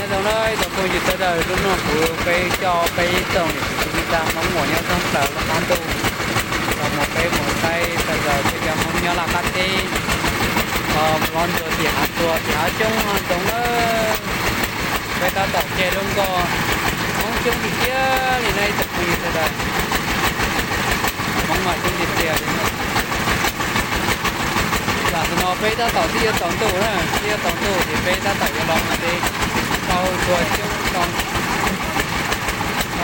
Zoo na ib tsoom phooj ywg sawv daws, lub no kuv peb coj peb tsoom niam txiv kwv tij Hmoob uas nyob thoob plaws lub qab ntuj los mus peb mus saib sawv daws peb cov Hmoob nyob Laj Qab teb, los ntxuag tim hav, ntxuag tim hav coob hav ntxoov na. Peb tab tom caij lub nkoj Hmoob coob tiag tiag li na ib tsoom phooj ywg sawv daws. Hmoob mas coob tiag tiag li. Tam sim no peb tab tom twb yuav tsaus ntuj na, twb yuav tsaus ntuj ces peb tab tom yuav los mus deb tau ntxuag coob, tau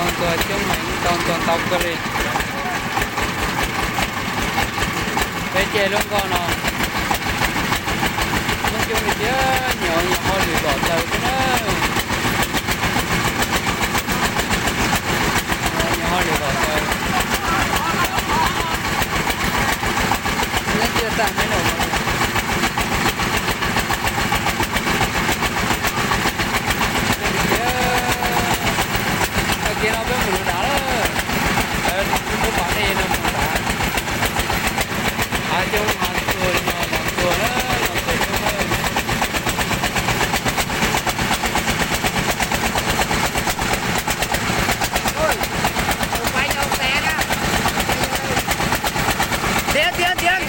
ntxuag coob heev, tau ntxuag ntau kawg li. Peb caij lub nkoj no Hmoob coob li tiag, nyias nyias hauj lwm zom zaws xwb na. Nyias hauj lwm zom zaws. Neb cia tag neb los. Coob li tiag. Tag kis no peb mus dav lawm. Lawv twb pom dej no mus dav. Hav coob hav tsuag li no los tuag na, los tuag coob na. Tiag tiag tiag.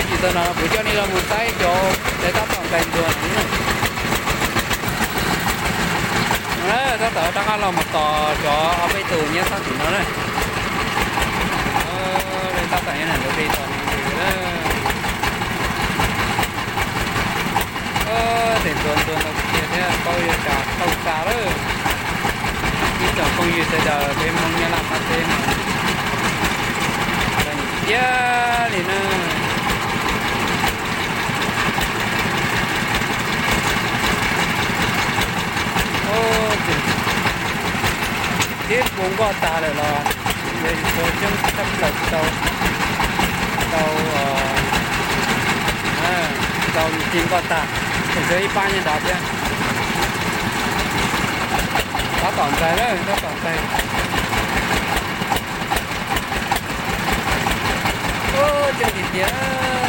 Ib txoj no kuv coj nej los mus saib cov lawv tab tom ntais ntxuag no. Tab tom rov qab los mus tos cov ob peb tus nyob sab tim no na. Lawv tab tom nyob ntawm lub dej tos nws ntws na. Tej ntxuag ntxuag ntau tiag thiab, paub yuav tsaus tau xa lawm. Ib tsoom phooj ywg sawv daws, peb Hmoob nyob Laj Qab teb mas tiag li na. Tib puas nkoj tas lawm los yuav ntxuag coob tshaj plaws tsis tau, tsis tau, tsis tau ntxuag nkoj tag, tseem tshuav ib pab nyob nrad thiab. Tab tom ntais na, tab tom ntais. Coob tiag tiag,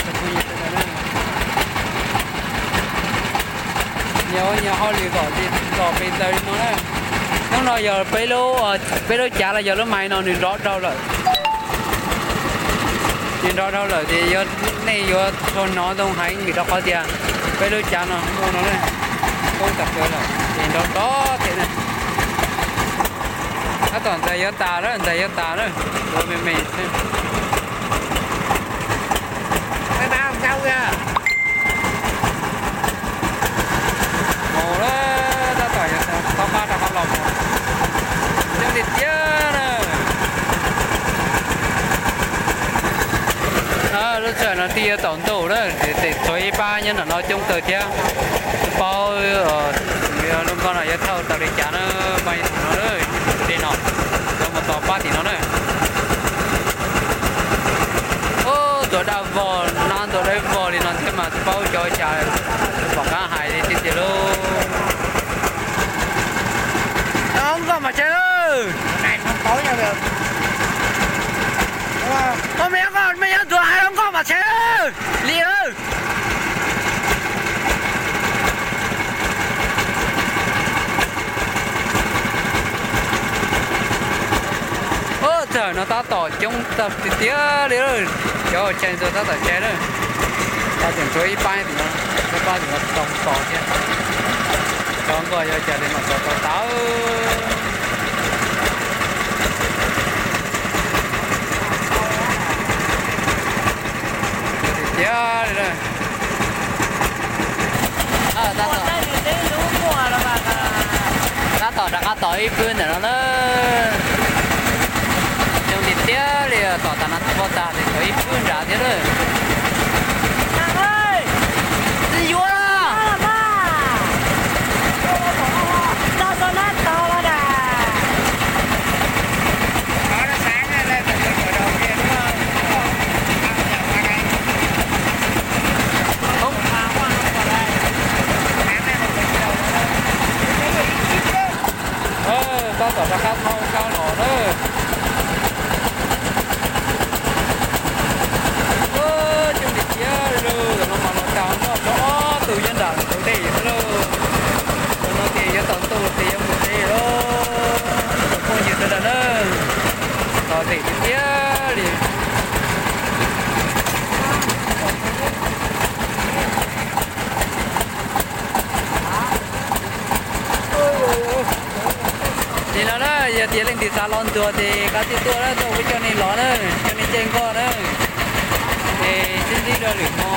tsoom phooj ywg sawv daws na. Nyias ua nyias hauj lwm zom, zom pes ntawd li no na. Hnub no yog peb lub, peb lub cav los yog lub mais no nws nrov dhau lawm. Nws nrov dhau lawm ces yog nej yuav tsuas hnov ntoo heev vim rau qhov tias peb lub cav no ua no na, poob tag plaws lawm ces nrov nrov thiab na. Tab tom ntais yuav tas lawm, ntais yuav tas lawm, ua me me xwb. Mus lawm, tab tom yuav tau pab rov qab los mus. Coob tiag tiag na. Lub sij hawm no twb yuav tsaus ntuj lawm, tseem tshuav ib pab nyob nram no coob kawg thiab. Paub lub nkoj no yuav thauj tau li cas na, pab tim no, dej no, yuav mus tos pab tim no na. Ub, ntxuav daj vog, nab ntxuav daj vog li no thiab mas tsis paub cov cas, pom qab hais li tiag tiag lauj. Hlob nkoj mas tseg lawm. Ub, me nyuam nkoj, me nyuam ntxuav hais hlob nkoj mas tseg lawm. Li lawm. Ub, txawm no tab tom coob tiag tiag li lawm, cov uas chais ntxuag tab tom chais lawm. Tab tom tshuav ib pab tim no, ib pab tim no tau tos thiab. Cov nkoj yuav cas li mas tau tau tas. Tiag tiag li lawm. Tab tom rov qab tos ib pwb ntawm no na. Coob tiag tiag li, tos tas no tsis paub tag li, tos ib pwb nrad thiab lawm. Tsis yuav. Tab tom rov qab thauj qab los na. Coob li tiag lauj, tam no mas los tas noj rau ob tug nyob nram ntug dej lauj. Tam no ces yuav tsaus ntuj ces yuav mus tsev lauj. Ib tsoom phooj ywg sawv daws na, los lem tiag tiag li. Nim no na, yog tias leej twg xav los ntuag ces kav tsij tuaj na, tuaj kuv coj nej los na, coj nej caij nkoj na. Ces sib ntsib rau lwm hmo.